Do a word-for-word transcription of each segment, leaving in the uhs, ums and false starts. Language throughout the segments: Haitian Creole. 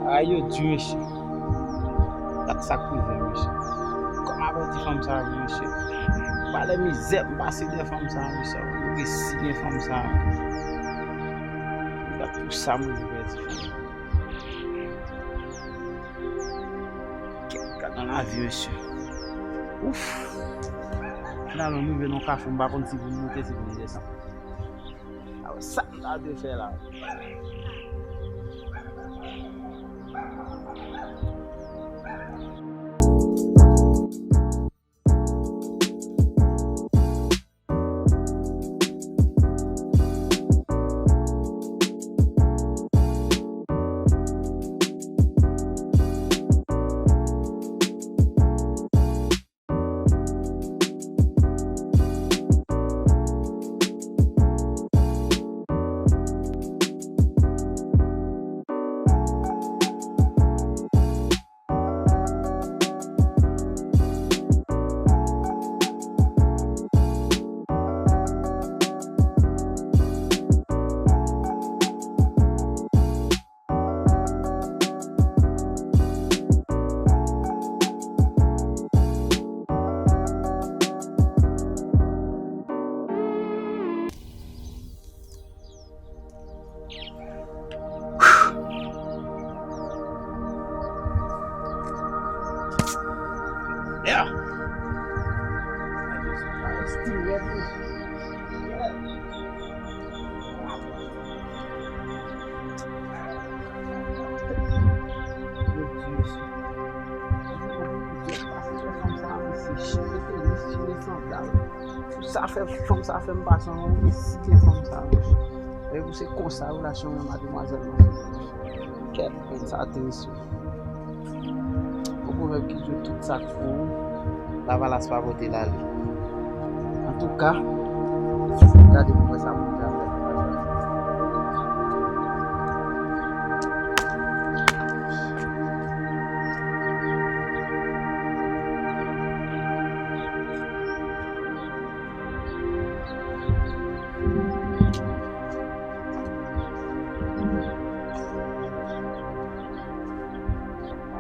Ay, yo di, mesye. Gad sa k rive m, mesye. Kòm avèti fanm sa yo, mesye. Valè mizè m pase dèyè fanm sa yo, mesye. Yo resi gen fanm sa yo. Gad pou sa m rive pèdi fanm. Kèt, gad nan lavi, mesye. Ouf. Finalman, m rive nan kafou, m pa konn si pou m moute, si pou m desann. Awe, sa m ta dwe fè la. Yeah. Sa fè fanm sa fè m pase yon resi gen fanm sa. E pou se konsa relasyon mwen ak mademwazèl lan. Kèt, men sa tris wi. Gon pwovèb ki di w tout sa k pou ou, lavalas pa pote l ale. Antouka, gade pou wè sa Bondye ap fè.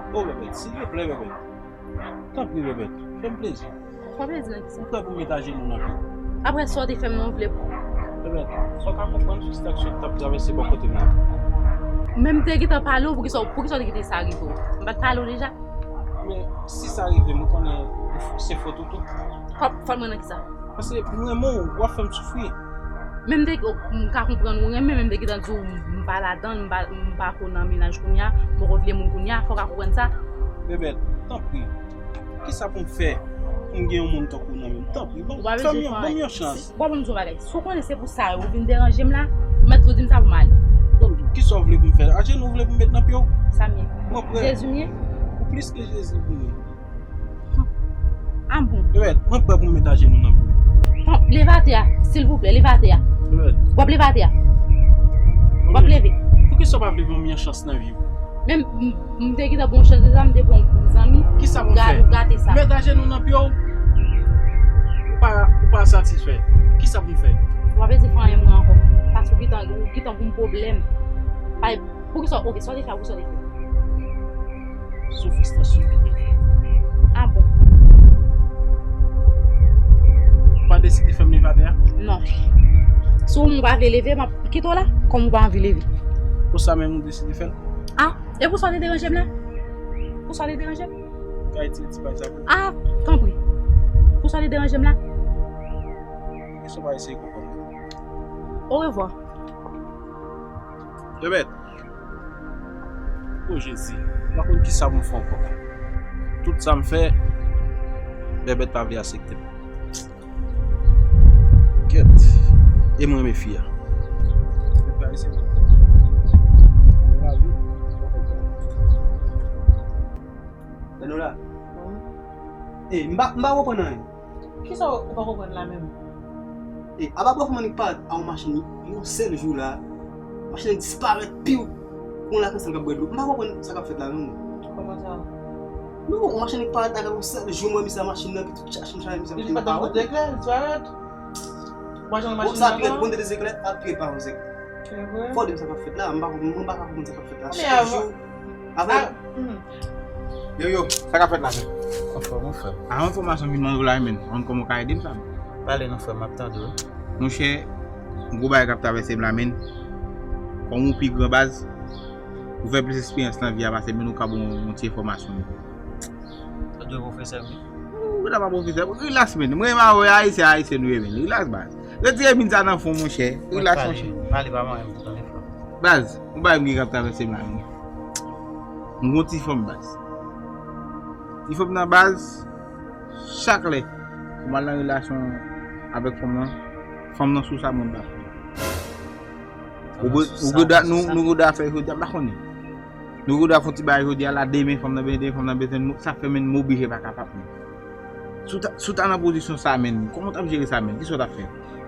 O Bèbèt, silvouplè, Bèbèt. Tanpri, Bèbèt, fè m plezi. Fè plezi nan kisa? M prè pou m met ajenou nan pye w. Apre sa w te fè m, ou vle. Bèbèt, sa w ka konprann fristrasyon k t ap travèse bò kote m nan. Men m te gentan pale w, poukisa, poukisa w te kite sa rive w? M pa t pale w deja? Men si sa rive m, ou konnen se fòt ou tou. Fòt, fòt mwen nan kisa? Paske m renmen w, w ap fè m soufri. Men m te, m ka konprann ou renmen, men m te gentan di w m pa ladan l, m pa, m pa ko nan mennaj kounye a, m poko vle moun kounye a, fò w ka konprann sa. Bèbèt, tanpri, kisa pou m fè pou m gen yon moun tankou w nan men m? Tanpri, ban, fè m yon, ban m yon chans. W ap ban m di w bagay. Si w konnen se pou sa ou vin deranje m la, ou mèt tou di m sa pou m ale. Bon, kisa w vle pou m fè? Ajenou w vle pou m met nan pye w? Sa m ye? Mwen prè. Jezi m ye? Ou plis ke Jezi pou mwen. Ah bon? Bèbèt, mwen prè pou m met ajenou nan pye w. Bon, leve atè a, silvouplè, leve atè a. Bèbèt. W ap leve atè a. W ap leve. Poukisa w pa vle ban m yon chans nan vi w? Men m, m, m te gentan ba w chans deja, m te ba w zanmi. Kisa pou m fè? Gade, gate sa. Met ajenou nan pye w. Ou pa, ou pa satisfè. Kisa pou m fè? W ap ese fè anyen mwen ankò. Paske ou gentan, ou gentan pou m pwoblèm. Pa, poukisa, oke, sa w te fè, poukisa w te fè? Sou fristrasyon ki fè. Ah bon? Ou pa deside fè m leve atè a? Non. Si w pa vle leve, m ap kite w la, kòm ou pa anvi leve. Konsa menm ou deside fè l? Ah, e pou sa w te deranje m la? Pou sa w te deranje m? Kay ti, ti paj la pou. Ah, tanpri. Pou sa w te deranje m la? Poukisa w pa eseye konprann mwen? Orevwa. Bèbèt. O Jezi, m pa konn kisa pou m fè ankò. Tout sa m fè, Bèbèt pa vle aksepte m. Kèt. E m renmen fi a. Danola. Wi. E, m pa, m pa konprann anyen. Kisa w pa konprann la menm? E, apa bwè pou Manik parèt a yon machin yon sèl jou la, machin nan disparèt piw kon lakansan k ap bwè dlo. M pa konprann sa k ap fèt la non. Kòman sa? Non, yon machin ki parèt la yon sèl jou, mwen misye a machin nan, epi tout chache m chache misye a machin nan parèt. Li pa t an kout zeklè, li disparèt. Ou pa janm machin nan ankò? Bon, sa ap pi rèd, bon, de zeklè, ap pi rèd pa yon zeklè. Fò w di m sa k ap fèt la, m pa konn, mwen pa ka konprann sa k ap fèt la. Chak jou, avè. Yo, yo, sa k ap fèt la, frè? Anfòm, anfòm. Avan enfòmasyon vin nan yo la, menn. Ann kòman w ka ede m sa, menn? Pale non, frè, m ap tande w. Monchè, yon gwo bagay k ap travèse m la, menn. Kòm ou pi gran baz, ou fè plis eksperyans nan vi a pase m, menn, ou ka ban yon ti enfòmasyon, menn. Ou dwe pwofesè m. Ou la pa pwofesè. Rilas, menn. Mwen, m a wè Ayisyen, Ayisyen nou ye, menn. Rilas, baz. Retire min sa nan fon, monchè. Rilas, monchè. Pale pa mwen, m tande frè. Baz, yon bagay m gen k ap travèse m la, menn. M gon ti fanm, baz. Ti fanm nan, baz, chak lè pou m al nan relasyon avèk fanm nan, fanm nan sou sa mwen pa fè. Ou gou- ou gouda nou nou gouda fè jodi a, m pa konnen. Nou gouda fè yon ti bagay jodi a la, demen fanm nan bezwen, demen fanm nan bezwen, nou- sa fè menn m oblije pa kapab, menn. Si w ta- si w ta nan pozisyon sa, menn, kòman w t ap jere sa, menn? Kisa w t ap fè?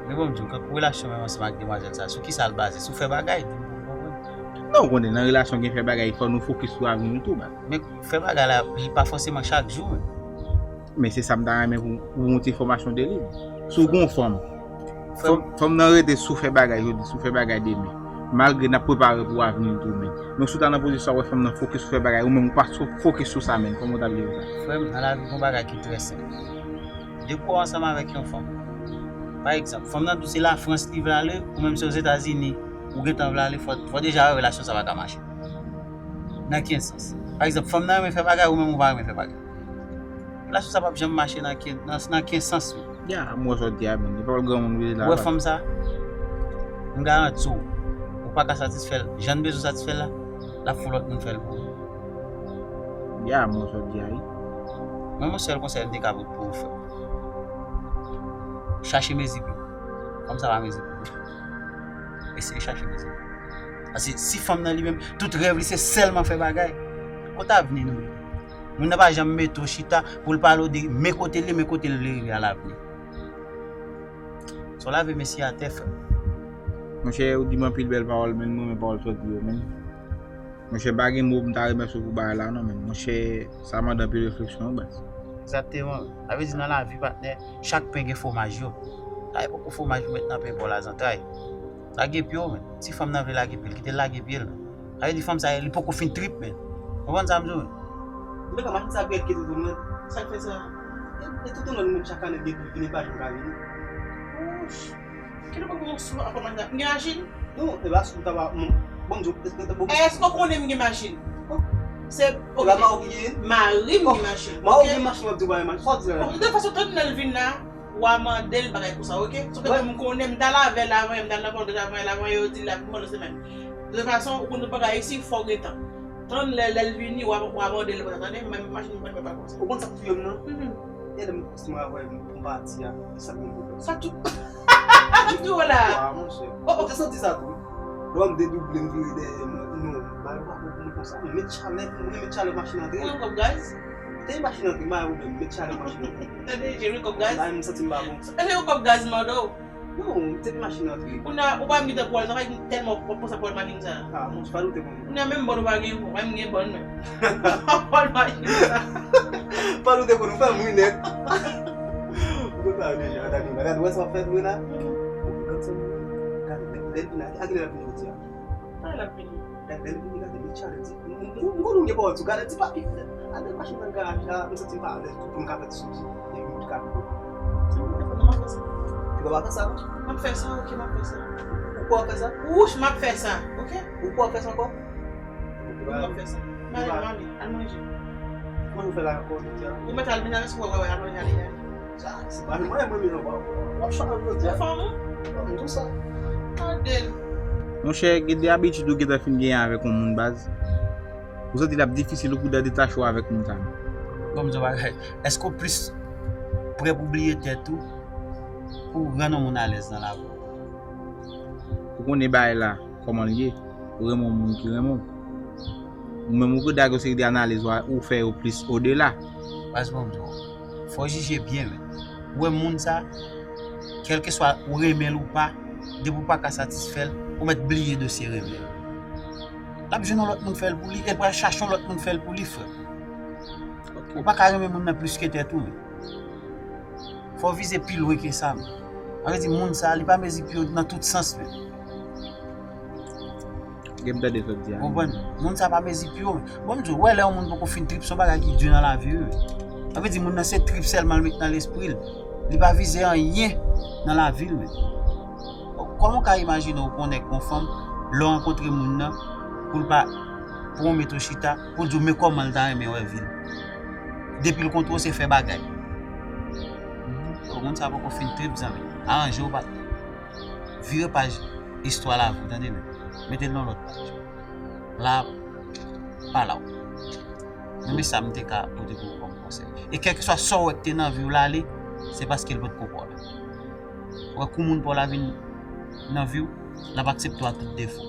Men bon, m di w, kankou relasyon menm ansanm ak demwazèl sa, sou kisa l baze? Sou fè bagay? Di m pou m konprann. Non, ou konnen, nan relasyon gen fè bagay, fò nou fokis sou avni nou tou, baz. Men fè bagay la, li pa fòseman chak jou, menn. Men se sa m ta renmen pou, pou yon ti enfòmasyon de li. Si w gon fanm, fanm, fanm nan rete sou fè bagay jodi, sou fè bagay demen. Malgre n ap prepare pou avni l tou, menn. Men si w ta nan pozisyon sa, w wè fanm nan fokis sou fè bagay, ou menm ou pa fo- fokis sou sa, menn. Kòman w t ap jere sa? Frè m, nan lavi gon bagay ki trè senp. Depi w ansanm avèk yon fanm, pa egzanp, fanm nan di w se Lafrans li vle ale, ou menm se Ozetazini, ou gentan vle ale, fò, fò deja wè relasyon sa pa ka mache. Nan kenn sans? Pa egzanp, fanm nan renmen fè bagay, ou menm ou pa renmen fè bagay. Relasyon sa p ap janm mache nan ken, nan, nan ken sans, menn. Ya, m wè sa w di a, menn. E pawòl granmoun vle la. Ou wè fanm sa? M garanti w, ou pa ka satisfè l jan n bezwen satisfè l la, l ap fè yon lòt moun fè l pou ou. Ya, m wè sa w di a, wi. Mwen, yon sèl konsèy m te ka pote pou ou, frè. Chache mezi pye w. Fanm sa pa mezi pye w. Eseye chache mezi pye w. Paske si fanm nan li menm, tout rèv li se sèlman fè bagay, kot avni nou ye? Moun nan pa janm mete w chita pou l pale w de men kote l ye, men kote l vle rive alavni. Sa w lave mesye atè, frè. Monchè, ou di m anpil bèl pawòl, menn, mwen renmen pawòl sa w di yo, menn. Monchè, m pa gen mo pou m ta remèsye w pou bagay la, non, menn. Monchè, sa mande anpil refleksyon, wi, baz. Egzakteman. Sa vle di nan lavi, patnè, chak pen gen fwomaj yo. Sa e poko fwomaj pou met nan pen pa w la zantray. Lage pye w, menn. Si fanm nan vle lage pye l, kite l lage pye l, menn. Sa vle di fanm sa, li poko fin trip, menn. Ou konprann sa m di w, menn? M te ka machin sa ap rèd ki toutoun mwen. Sa k fè sa? E, e toutoun mwen, nou menm chak ane, gen pou vini, pa janm ka vini. Ouch. Kile w poko sou akò machin sa? M gen machin? Non, e pa sou ta pa, bon, bon, bon. Èske w konnen m gen machin? Se, ok. La Mawo ki gen? Mari m gen machin. Mawo gen machin, w ap di w pa gen machin. Sa w di la? Bon, de tout fason, tann lè l vin la. W a mande l bagay konsa, oke? Sou ke m konnen, m t al avè l avan, m t al nan pòdrèt avan, l avan, yo di l ap vin pandan semèn. De tout fason, ou konn tout bagay isi, fò w gen tan. Tann lè, lè l vini, w a, w a mande l konsa, tande? Menm machin mwen pa konsa. Ou konn sa k touye m nan? Mhm. E lè m kòmanse avè m, m pati a, e sa k vin pwoblèm. Sa tou. Sa tou la. Wa, monchè. Oh, oh. Ou te santi sa tou? Lè w ap m dedouble, m vire dèyè m, non, bagay pa bon pou mwen konsa. Mwen met chalè, mwen met chalè machin antre. Ou yon kòb gaz? Te yon machin antre, m pa gen pwoblèm, met chalè machin antre. Tande, jere yon kòb gaz. La, m santi m pa bon. Tande yon kòb gaz, m mande w. Non, m te gen machin antre. Kounye a, ou pa vin gen tan pou al travay, tèlman w ap panse pou al machin sa. Ah, monchè, pa doute pou mwen. Kounye a, menm bòn ou pa gen, ou pa menm gen bòn, men. Bòn machin sa. Pa doute pou nou, fè m ri nèt. Ou konn sa yo deja, gade, gade, wè sa w ap fè vre la? Ou konn sa m gade, lè l vin la, a kilè l ap vin jodi a? Sa l ap vini. Lè, lè l vini, gade, met chalè, di, m, m, m, m konnen w gen pawòl tou, gade, di papi, al met machin nan garaj la, m santi m pa alèz tou, pou m ka fè ti soti, epi m ka vin. Ou pa fè sa, non? M ap fè sa, ok, m ap fè sa. Ou kwè w ap fè sa? Wouch, m ap fè sa, ok? Ou kwè w ap fè sa ankò? M ap fè sa. M ale, m ale, al manje. Kòman nou fè la ankò, Cynthia? Ou mèt al, men al, wè, wè, wè, al manje, ale, ale. Sa, se pa mwen, mwen, mwen, w ap chanje jodi a. Ou fè mwen? M di w sa. Tande l. Monchè, gen de abitid ou gentan fin genyen avèk yon moun, baz. Ou santi l ap difisil ou pou w detache w avèk moun sa a. Bon, m di w bagay. Èske w plis prè pou bliye tèt ou, pou rann yon moun alèz nan lavi w? Ou konnen bagay la, kòman l ye. Ou renmen yon moun ki renmen w. Ou menm ou prè ak yon seri de analiz ou, ou fè yo plis odela. Baz, bon, m di w, fò w jije byen, men. Ou wè moun sa, kèlkeswa ou renmen l ou pa, depi w pa ka satisfè l, ou mèt bliye dosye renmen l. L ap jwenn yon lòt moun fè l pou li, e l pral chache yon lòt moun fè l pou li, frè. Ou pa ka renmen moun nan plis ke tèt ou, men. Fò w vize pi lwen ke sa, men. Sa vle di moun sa, li pa mezi pye w nan tout sans, men. Gen m tande sa w di a. Konprann? Moun sa pa mezi pi wo. Bon, m di w, wè lè yon moun poko fin trip, se yon bagay ki di nan lavi, wi. Sa vle di, moun nan se trip sèlman l met nan lespri l. Li pa vize anyen nan lavi l, menm. Kòman w ka imajine w pou yon nèg, yon fanm, lè w rankontre moun nan, pou l pa pwomèt ou chita, pou l di w men kòman l ta renmen wè vi l. Depi l kontre w, se fè bagay. Bon, moun sa poko fin trip, zanmi. Aranje w, patnè. Vire paj istwa lavi w, tande, menm. Mete l nan lòt paj. La, pa la w. Men, men sa m te ka pote pou ou kòm konsèy. E kèlkeswa sa w wè k te nan vi w la ale, se paske l potko pa w la. Ou wè kou moun pa w la vin nan vi w, l ap aksepte w ak tout defo.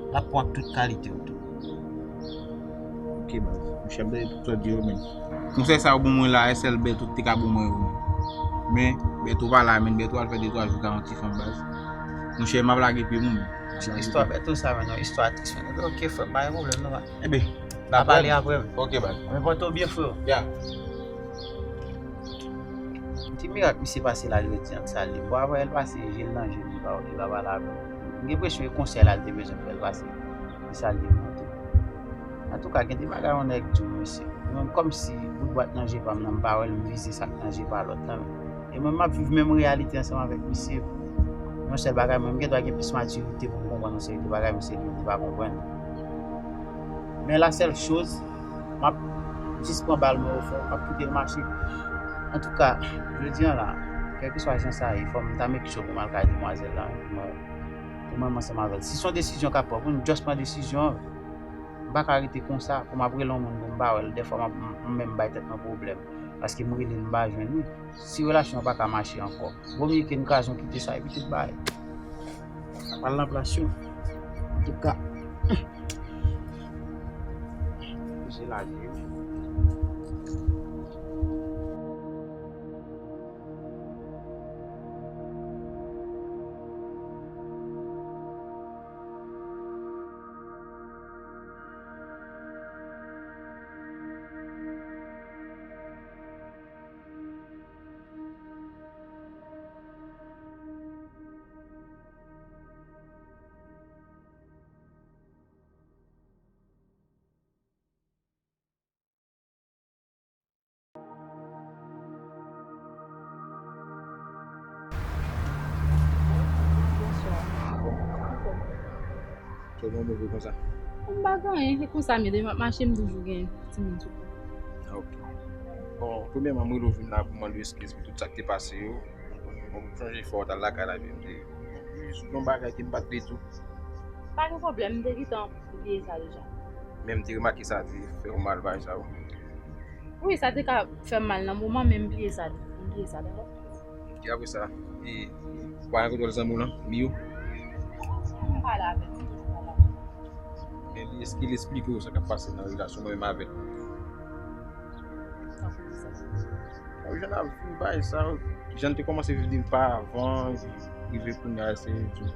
L ap pran ak tout kalite w tou. Ok, baz. Monchè, m tande tout sa w di yo, men. Konsèy sa yo ban mwen la, e sèl Bèto te ka ban mwen yo, men. Men, Bèto pa la, men. Bèto al fè de twa jou ak yon ti fanm, baz. Monchè, m ap lage pye m, men. Istwa Bèto sa, men, non, istwa tris, men. Ok, frè m, pa gen pwoblèm, non, man. Enben, n a pale apre, men. Ok, baz. Men, pòte w byen, frè. Ya. Ki mirak misye pase la jodi a k salye m? Bon, apre l pase je l nan je m, li pa, li pa pale avè m. M gen enpresyon e konsèy la l te bezwen fè l pase. Li salye m nan tou. Antouka, gen de bagay yon nèg di w, mesye. Mwen, kòmsi bout bwat nan je pa m nan, m pa wè l, m vize sa k nan je pa lòt la, men. E mwen, m ap viv menm reyalite ansanm avèk misye. Yon sèl bagay, mwen, m gen dwa gen plis matirite pou m konprann yon seri de bagay, misye li menm, li pa konprann. Men la sèl choz, m ap jis pran bal mwen ofè, m ap kite l mache. Antouka, jodi a la, kèlkeswa jan sa ye, fò m ta make sure pou m al kay demwazèl la, wi, pou mwen, pou mwen, m ansanm avè l. Si se yon desizyon k ap pran, pou m just pran desizyon an, wi. M pa ka rete konsa, pou m ap rele yon moun pou m pa wè l. Dèfwa, m ap, m, m menm bay tèt mwen pwoblèm. Paske m rele l, m pa jwenn li. Si relasyon an pa ka mache ankò, vomye ke n kraze, n kite sa, epi tout bagay. Sa pral nan plas yo. Antouka, se la li ye. Bonswa. Kòman w motive konsa? M pa gen anyen, se konsa m ye, depi m ap mache, m toujou gen timoun sou kò. Ah, ok. Bon, premyèman, m rele w vin la pou mande w eskiz pou tout sa k te pase yo. Bon, m sonje fò w t al lakay la, epi m te, jis yon bagay ke m pa t vle di w. Pa gen pwoblèm, m te gentan bliye sa deja. Men m te remake sa te fè w mal, bagay sa yo. Wi, sa te ka fè m mal nan moman, men m bliye sa, m bliye sa, dakò? Epi apre sa, e, ou pa rankontre l zanmi w lan, Miyo? M pale avè l, m toujou pale avè l. Men li, èske l esplike w sa k ap pase nan relasyon mwen menm avè l? Tankou kisa? Bon, jan n ap viv bagay sa yo, jan n te kòmanse viv depi pa avan, epi rive kounye a, se di w.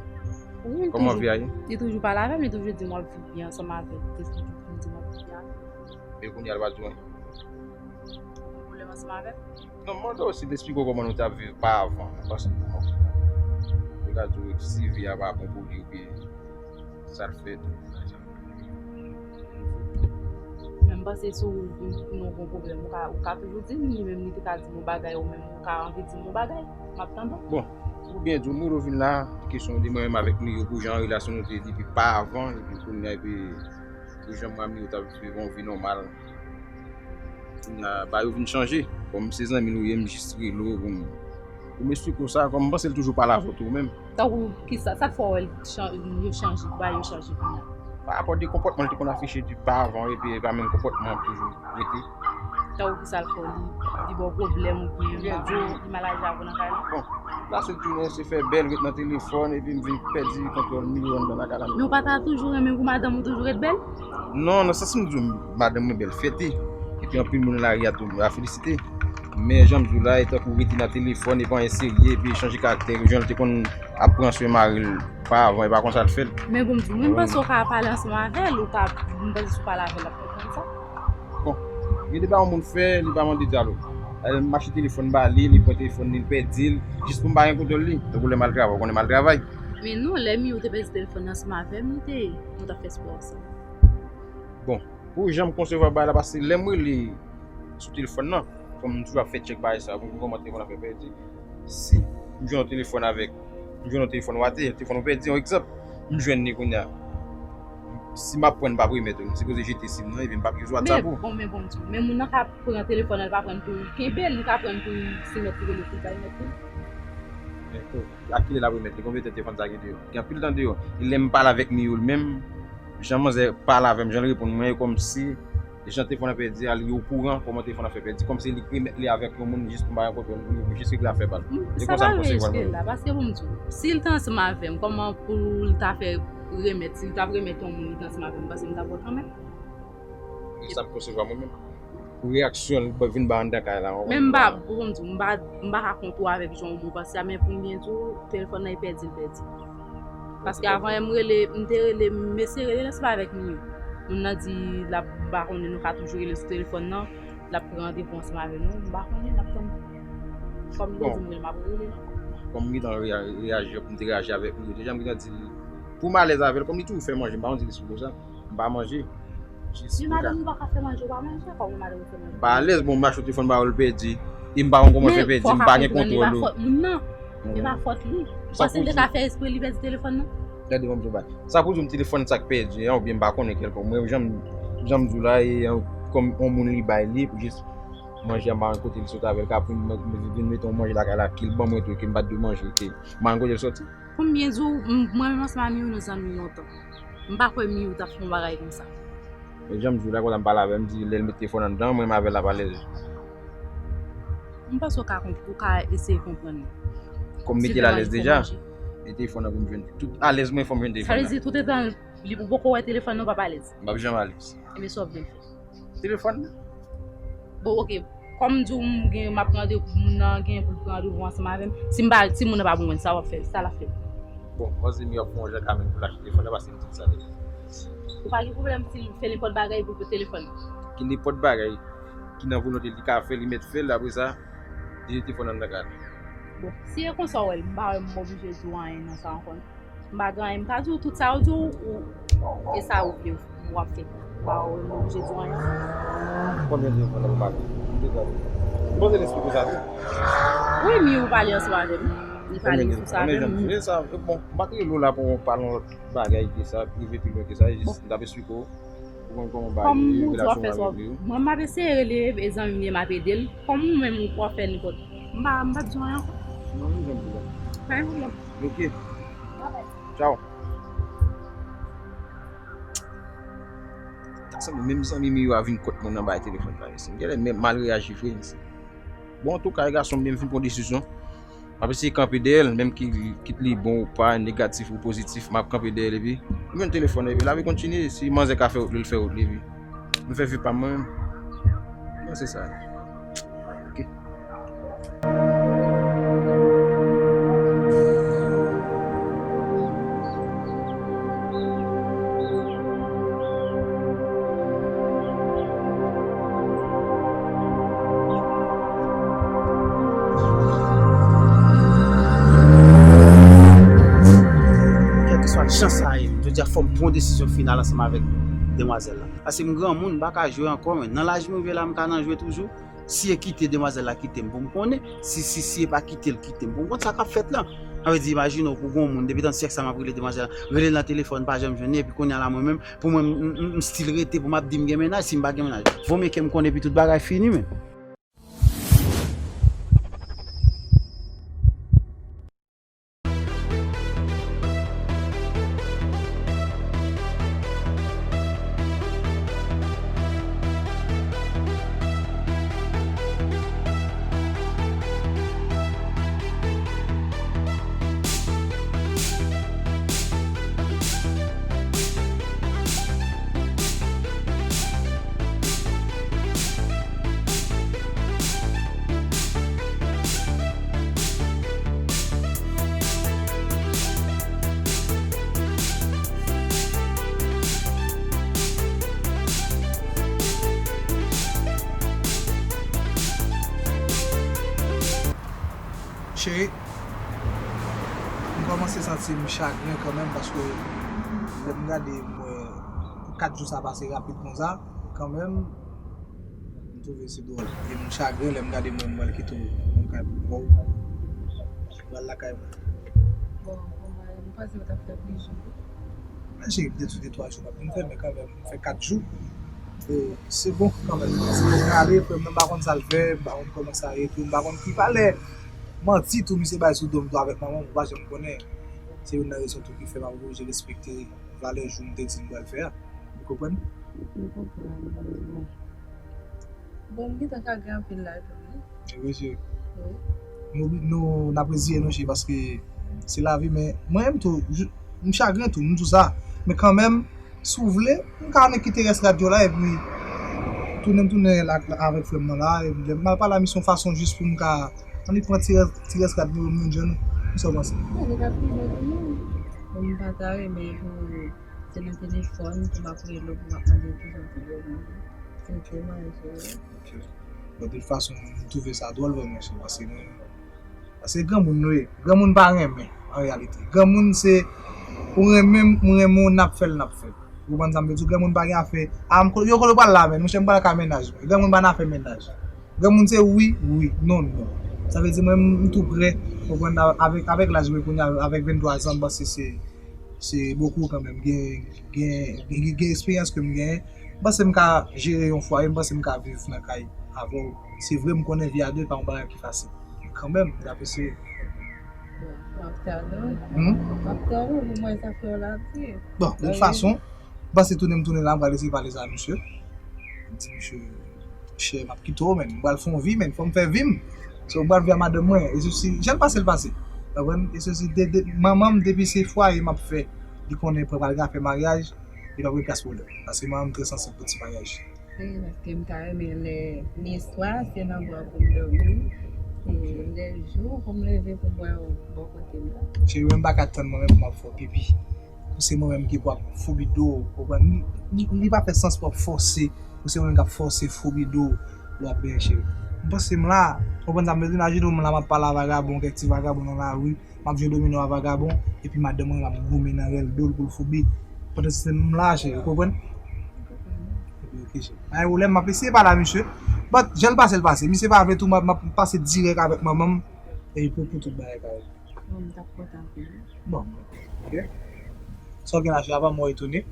Wi, li toujou, li toujou pale avè m, li toujou di m w ap viv byen ansanm avè l, li toujou di m w ap viv byen avè l. Men kounye a, l pa di w anyen. Gen pwoblèm ansanm avè l? Non, m mande w si l esplike w kòman nou t ap viv pa avan. Paske, bon, li ka di w si vi a pa bon pou li oubyen sa l fè tou. Men m panse si w, si w gen yon pwoblèm, ou ka, ou ka toujou di m, li menm li te ka di m yon bagay, ou menm ou ka anvi di m yon bagay. M ap tande w. Bon, ou byen di w, m rele w vin la, kesyon de mwen menm avèk Miyo, pou jan relasyon nou te ye depi pa avan, epi kounye a, epi pou jan mwen ak Miyo t ap viv yon vi nòmal. Kounye a, bagay yo vin chanje. Kòm se zanmi nou ye, m jis rele w pou m, pou m esplike w sa, kòm m panse l toujou pale avè w tou menm. Tankou kisa? Sa k fè w wè l chan-, yo chanje, bagay yo chanje kounye a? Pa rapò de konpòtman l te konn afiche depi pa avan, epi e pa menm konpòtman an toujou rete. Tankou kisa l fè w, li, li ba w pwoblèm oubyen li mal aji avè w nan kay la? Bon, la se jounen, se fè bèl, ret nan telefòn, epi m vin pèdi kontwòl Miyo anndan lakay la. Men w pa ta toujou renmen pou madanm ou toujou ret bèl? Non, nan sans m di w, madanm mwen bèl fète. Epi anpil moun nan lari a tou a felisite. Men jan m di w la, e tankou rete nan telefòn, epi anyen serye, epi chanje karaktè, jan l te konn ap pran swen mari l pa avan, e pa konsa l fè l. Men bon, m di w, mwen m panse w ka pale ansanm avè l, ou ka, m panse si w pale avè l, l ap konprann sa. Bon, gen de bagay yon moun fè, li pa mande dyalòg. Al mache telefòn ba li, li pran telefòn li, li pèdi l, jis pou m pa gen kontwòl li. Tankou lè m al travay, ou konnen m al travay. Men non, lè Miyou te pèdi telefòn nan ansanm avè m, li te, nou t ap fè spò ansanm. Bon, pou jan m konsevwa bagay la, paske lè m rele sou telefòn nan, kòm m toujou ap fè tchèk bagay sa, pou m kòman telefòn nan fè pèdi. Si m jwenn yon telefòn avèk, m jwenn yon telefòn wate, telefòn ou pèdi, yon egzanp, m jwenn li kounye a. Si m ap pran, m p ap remèt ou, m sipoze jete sim nan, epi m p ap use WhatsApp ou. Men bon, men bon, men moun nan ka pran telefòn nan, li pa pran pou l kenbe l, li ka pran pou l si mèt li rele pou l bay mèt li. Men, oh, a kilè l ap remèt li? Konbyen tan telefòn sa gen deyò? Gen anpil tan deyò. E lè m pale avèk Miyou li menm, jan manzè pale avè m, jan l reponn mwen, e kòmsi, jan telefòn nan pèdi a, li okouran kòman telefòn nan fè pèdi, kòmsi li k remèt li avèk yon moun jis pou m pa rankontre yon moun, pou jis regle afè pa l. E konsa m konsevwa l mwen menm. Paske pou m di w, si l te ansanm avè m, kòman pou l ta fè remèt, si l t ap remèt yon moun li te ansanm avè m, paske m t ap wè kanmenm. E sa m konsevwa mwen menm. Pou reyaksyon l vin ba anndan kay la, w konprann? Men m pa, pou m di w, m pa, m pa ka kont ou avèk jan w bon panse a, men pou m byen di w, telefòn nan e pèdi l pèdi. Paske avan yè m rele, m te rele, m eseye rele l ansanm avèk Miyou. Moun nan di l ap, m pa konnen, nou ka toujou rele sou telefòn nan, l ap pran randevou ansanm avè nou, m pa konnen, l ap tann. Kòm li te di m rele, m ap rele l ankò. Kòm m gentan reya-, reyaji, m te reyaji avèk Miyou deja, m gentan di l, pou m alèz avè l, kòm li toujou fè manje, m pa konn si li sou sa, m pa manje. Jis pou madanm ou pa ka fè manje, ou pa manje, kòman madanm ou fè manje? M pa alèz, bon, m achte telefòn ba yo, l pèdi. E m pa konn kòman l fè pèdi, m pa gen kontwòl ou. Men fò w ka konprann, e pa fòt moun nan. E pa fòt li. Ou panse l te ka fè espre li pèdi telefòn nan? Gade, bon, m di w bagay. Sa pou di w m telefòn sa k pèdi an, oubyen m pa konnen kèlkonk. Mwen, jan m, jan m di w la, e, an, kòm yon moun li bay li, pou jis manje an, m pa konn kote li sot avè l, ka pou m, m vin mete yon manje lakay la, ke l ban mwen tou, ke m pa t dwe manje, ke m pa konn kote l soti. Pou m byen di w, m, mwen menm ansanm a Miyou, nou zanmi lontan. M pa kwè Miyou t ap fè yon bagay konsa. Men jan m di w la, konsa m pale avè l, m di lè l met telefòn anndan, mwen menm avè l n ap alèz. M panse w ka konp-, ou ka eseye konprann li. Kòm m mete l alèz deja, e telefòn nan pou m jwenn. Tout alèz mwen fò m jwenn telefòn nan. Sa vle di tout etan li, ou poko wè telefòn nan, w p ap alèz? M p ap janm alèz. Ebyen, sa w vle l fè? Telefòn nan. Bon, oke. Kòm m di w, m gen, m ap pran randevou, moun nan gen pou l pran randevou ansanm avè m. Si m pa, si moun nan pa bon mwen, sa w ap fè, sa l ap fè? Bon, m panse m ap fè yon jan kanmenm pou l achte telefòn nan, paske m di l sa deja. Ou pa gen pwoblèm si l fè nenpòt bagay pou, pou telefòn nan? Gen nenpòt bagay ki nan volonte l, li ka fè, li mèt fè l, apre sa, li jete telefòn nan nan kay la. Bon, si e konsa w wè l, m pa wè m oblije di w anyen nan sa ankò non. M pa gen anyen m ka di w, tout sa yo di w, ou, e sa ou vle w ap fè. M pa wè m oblije di w anyen. Konbyen de fwa n ap pale? M te tande. M panse l esplike w sa tou. Wi, Miyou pale ansanm avè m. Li pale sou sa avè m. Konbyen de fwa? Konbyen jan m di w sa? Bon, m pa t rele w la pou w pale yon lòt bagay ke sa, rive pi lwen ke sa, jis m t ap esplike w. Ou konn kòman bagay yo, relasyon w ap regle yo. Mwen, m ap eseye rele, e zanmi m ye, m ap ede l. Kòm ou menm, ou ap fè nenpòt. M pa, m pa di w anyen ankò. Non, nou janm di la. Pa gen pwoblèm. Ok. Bye bye. Tchaw. Ta sanble menm zanmi Miyou a vin kont mwen nan bay telefòn la, mesye. M genlè menm mal reyaji vre, mesye. Bon, antouka, gason m byen, m fin pran desizyon. M ap eseye kanpe dèyè l, menm ki, kit li bon ou pa, negatif ou pozitif, m ap kanpe dèyè l, epi m jwenn telefòn nan, epi lavi kontinye. Si manzè ka fè wout li, l fè wout li, epi m fè vi pa m mwen menm. Bon, se sa. Ok. Kèlkeswa jan sa ye, jodi a fò m pran yon desizyon final ansanm avèk demwazèl la. Paske m granmoun, m pa ka jwe ankò, men nan laj mwen rive la, m ka nan jwe toujou. Si e kite demwazèl la kite m pou m konnen, si, si, si e pa kite l kite m pou m konn sa k ap fèt la. Sa vle di, imajine w pou gon moun, depi tan syèk sa m ap rele demwazèl la, rele l nan telefòn, pa janm jwenn li, epi kounye a la mwen menm, pou mwen, m, m, m still rete pou m ap di m gen mennaj, si m pa gen mennaj. Vomye ke m konnen epi tout bagay fini, men. Cheri, m Kòmanse santi m chagren kanmenm, paske lè m gade, m wè kat jou sa pase rapid konsa, kanmenm, m twouve se dwòl. E m chagren lè m gade mwen, m pral kite w nan kay pou w, m pral lakay mwen. Bon, bon, mwen, m panse w t ap fè plis jou. Mwen cheri, m te di w de twa jou m ap vin fè, men kanmenm, m fè kat jou. E se bon kanmenm. Se bon, m ale, frè m nan, m pa konn sa l fè, m pa konn kòman sa ye tou, m pa konn ki valè manti tou misye bay sou do m tou avèk manman m, ou pa janm konnen. Se youn nan rezon tou ki fè m ap oblije respekte valè jou m te di m pral fè a. Ou konprann? M konprann, bon. Bon, m gentan ka gen anpil la tou, wi. E wi, cheri. Wi. Nou, nou, n ap reziye nou, cheri, paske se lavi, men mwen menm tou, m chagren tou, m di w sa. Men kanmenm, si w vle, m ka annik kite rès rad yo la, epi tounen m tounen la, la, avèk frè m nan la, epi lè m al pale a misye yon fason jis pou m ka annik pran ti rès, ti rès rad yo, m jwenn nou. Kisa w panse? Mwen, li ka pi bèl tou, non. Mwen, m pa ta renmen pou se nan telefòn pou m ap rele w, pou m ap mande w kijan w te dòmi. Se domaj, wi. Ok. Bon, de tout fason, m twouve sa dwòl vre, monchè, paske mwen, paske granmoun nou ye. Granmoun pa renmen, an reyalite. Granmoun se, ou renmen m, m renmen w, n ap fè l, n ap fè l. Ou konprann sa m vle di w? Granmoun pa gen afè, a, m ko-, yo kote w pral la, men, monchè, m pral ka mennaj mwen. Granmoun pa nan afè mennaj. Granmoun se wi, wi, non, non. Sa vle di mwen, m, m tou prè, ou konprann, avèk, avèk laj mwen kounye a, avèk venntwa zan, m panse se, se bokou kanmenm. Gen, gen, gen, gen esperyans ke m genyen. M panse m ka jere yon fwaye, m panse m ka viv nan kay avè w. Se vre, m konnen vi a de pa yon bagay ki fasil. Men kanmenm, m t ap eseye. Bon, m ap tann ou. Hmm? M ap tann ou, pou mwen, sa fè w lapli. Bon, de tout fason, m panse tounen m tounen la, m pral eseye pale sa a misye. M di misye, chè, m ap kite w, men m pral fè yon vi, men fò m fè vi m. So, m pral viv a madanm mwen, e sesi, jan l pase, l pase. Konprann? E sesi, de, de, manman m, depi se fwaye m ap fè, li konnen pral gen afè maryaj, li p ap gen kras pwoblèm. Paske manman m trè sansib pou ti maryaj. Wi, paske m ta renmen lè listwa se nan bra w pou m dòmi, e lè jou pou m leve pou m wè w bò kote m la. Cheri, mwen m pa ka tann mwen menm pou m ap fè w pipi. Pou se mwen menm ki pou ap foubi do w, ou konprann? Li, li, li pa fè sans pou w ap fòse, pou se mwen menm k ap fòse foubi do w lè w ap benyen, cheri. M panse m la, ou konprann sa m vle di? Imajine w m la, m ap pale a vagabon, kèk ti vagabon nan lari, m ap jwe domino a vagabon, epi madanm mwen ap goumen nan rèl do l pou l foubi. Pandan se m la, cheri, ou konprann? Epi, ok, cheri. Pa gen pwoblèm, m ap eseye pale a misye. But, jan l pase, l pase. Misye pa vle tou, m ap, m ap pase dirèk avèk manman m, epi pou, pou tout bagay kare. Bon, m t ap kontan pou li. Bon, ok. Sa w gen la, cheri, avan m wè w etone?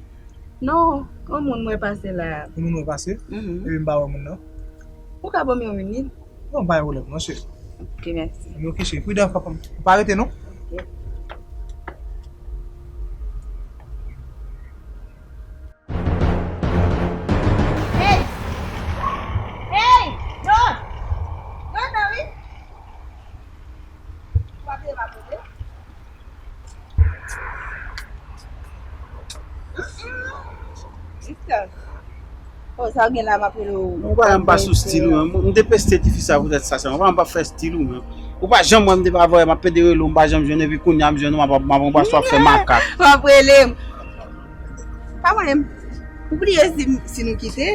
Non, yon moun mwen pase la. Yon moun mwen pase? Mhm. Epi m pa wè moun nan. Ou ka ban m yon minit? Non, pa gen pwoblèm, non, cheri. Ok, mèsi. Ok, cheri. Pridan, papa m. Ou pa rete, non? Ok. Hey! Hey! Don! Don nan wi! Ou pa vle pa pote? Mister. Oh, sa w gen la, m ap rele w. Non, ou pa janm pa sou stil ou menm. M depeste tifi sa poutèt sa sèlman. Ou pa janm pa fè stil ou menm. Ou pa janm wè m depi avanyè, m ap pede rele w, m pa janm jwenn, epi kounye a m jwenn ou, m ap, m ap anbrase w, ap fè makak. W ap rele m. Pa mwen menm. Ou bliye si, si nou kite?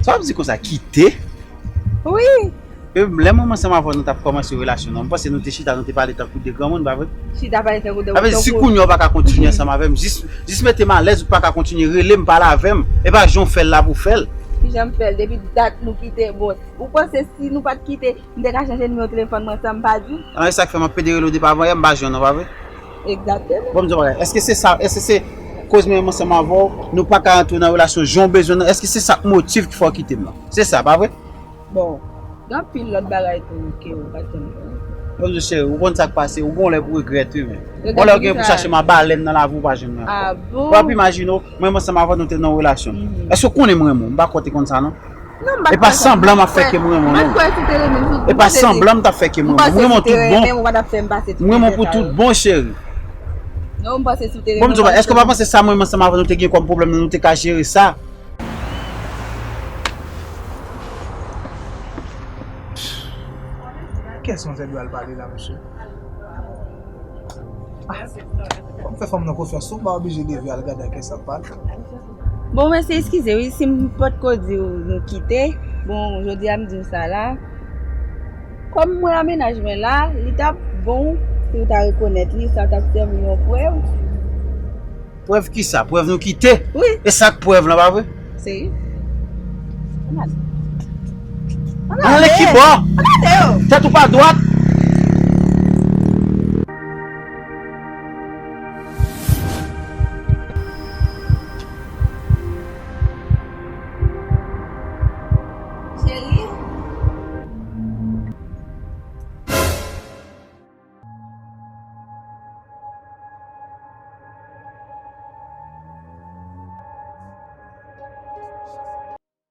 Sa w ap di konsa, kite? Wi. E lè mwen ansanm avè w, nou t ap kòmanse relasyon nou, m panse nou te chita, nou te pale tankou de granmoun, pa vre? Chita pale tankou de... Sa vle di, si kounye a w pa ka kontinye ansanm avè m, jis, jis mete m alèz, ou pa ka kontinye rele m, pale avè m, e pa jan w fè l la pou w fè l. Kijan m fè l? Depi dat nou kite, bon, ou panse si nou pa t kite, m te ka chanje nimewo telefòn mwen san m pa di w? A, e sa k fè m ap pede rele w depi avanyè, m pa jwenn ou, pa vre? Egzakteman. Bon, m di w bagay, èske se sa, èske se koz mwen menm ansanm avè w, nou pa ka antre nan relasyon jan w bezwen nan, èske se sa k motiv ki fè w kite m nan? Se sa, pa vre? Bon, gen anpil lòt bagay tou ke ou pa t janm konnen. Bon, cheri, ou konn sa k pase, ou gon lè pou regrèt, wi, men. Gon lè ou gen pou chache m a balèn nan lavi, ou pa jwenn mwen ankò. Ah bon? W ap imajine w, mwen menm ansanm avè w, nou te nan yon relasyon. Mhm. Èske w konnen m renmen w? M pa kwè w te konn sa, non. Non, m pa t kwè sa. E pa sanblan m ap fè ke m renmen w, non. M pa t kwè si w te renmen m. E pa sanblan m t ap fè ke m renmen w. M renmen w pou tout bon. M renmen w pou tout bon, cheri. Non, m panse si w te renmen w. Bon, m di w, èske w pa panse sa mwen menm ansanm avè w, nou te gen kòm pwoblèm nan, nou te ka jere sa? Kiyès manzè dwe al pale la, mesye? Ah, fò m fè fanm nan konfyans tou, m pa oblije leve al gade ak kiyès l ap pale. Bon, mesye, eskize wi, si m potko di w nou kite, bon, jodi a m di w sa la. Kòm mwen a mennaj mwen la, li t ap bon Si w ta rekonèt li, sa t ap sèvi yon prèv. Prèv ki sa? Prèv nou kite? Wi. E sa k prèv lan, pa vre? Seri. Ann ale. Ann ale ki bò? Ann ale yo. Tèt ou pa dwat?